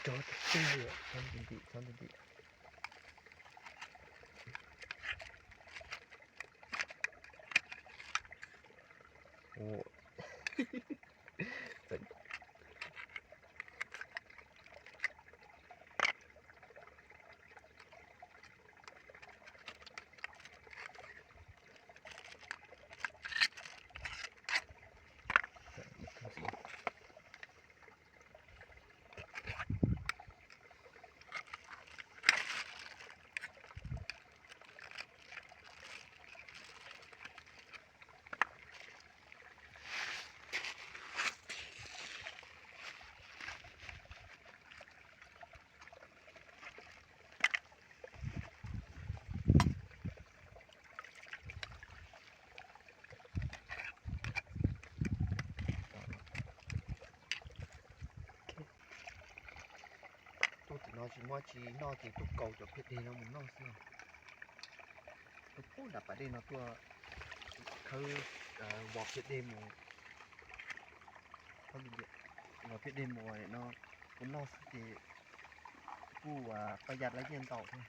Tso, tso nti nti, tso nti nti. Tuaj tim no tsis muaj tsi noj ces tuaj kaus cov phiaj deg no mus noj xwb. Tuaj pub nram pas dej no tuaj khawb vos phiaj dej mus, vos phiaj dej mus no, kuv noj xwb ces kuj paj yaj lab nyiaj ntau thiab.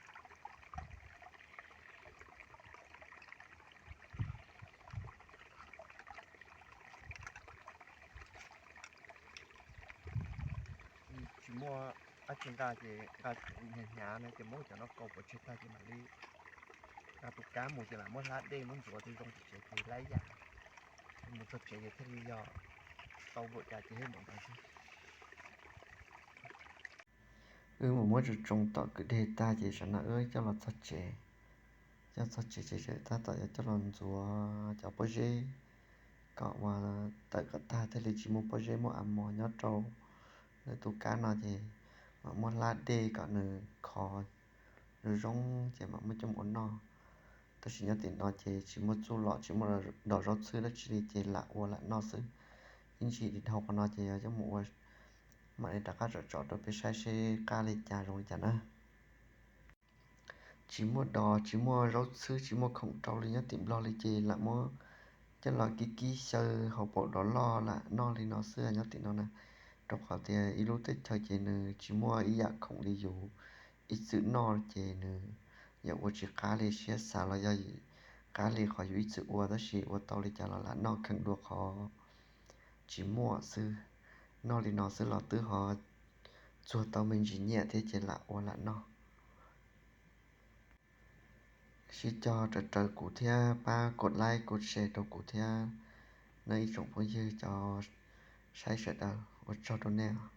Tsis muaj dab tsi nqa ces nqa hnyav hnyav no ces muab cov no kaus pov tseg tag ces mam li nqa tus kab mus ces mam muab hlab dej muab ntxuav tej zoo tsev ces lab yam. Mus txog tsev ces thiaj li yog tau npaum cas ces thiaj mus ntawd xwb. Wb mus muab tsoo tsoo tom kwj deg tag ces tsam no wb coj los txog tsev. Coj txog tsev ces tab tom yuav coj los ntxuav cov pob zeb kom uas tawm kom tag thiaj li tsis muaj pob zeb muaj a mos nyob rau lawv tus kab no ces mam muab hlab dej kom nws khov zoo zoo ces mam muab coj mus ua noj. Tab sis nyob tim no ces tsis muaj txuj lom tsis muaj dos zaub txhwb dab tsi li ces lam ua lam noj xwb. Ib ntsis dhau qhov no ces yog coj mus ua, mam li rov qab tsom tsom rau peb saib seb qab li cas zoo li cas na. Tsis muaj dos tsis muaj zaub txhwb tsis muaj khoom rau li nyob tim Nplog li ces lam muab coj los kib kib xyaw hauv paus dos loj lam noj li no xwb nyob tim no na. Rau qhov tias ib lub teb chaws ces nws tsis muaj ib yam khoom li yus ib txwm noj ces nws yog ua tsis qab li siab xav los yog qab li qhov yus ib txwm ua tab sis ua tau li cas los lam noj kheev dua qhov tsis muaj xwb. Noj li no xwb los twb ho txuag tau me ntsis nyiaj thiab ces lam ua lam noj. Sib cog raws raws kuv thiab pab kos like kos share rau kuv thiab nawb ib tsoom phooj ywg cov saib sawv daws, ua tsaug rau nej os.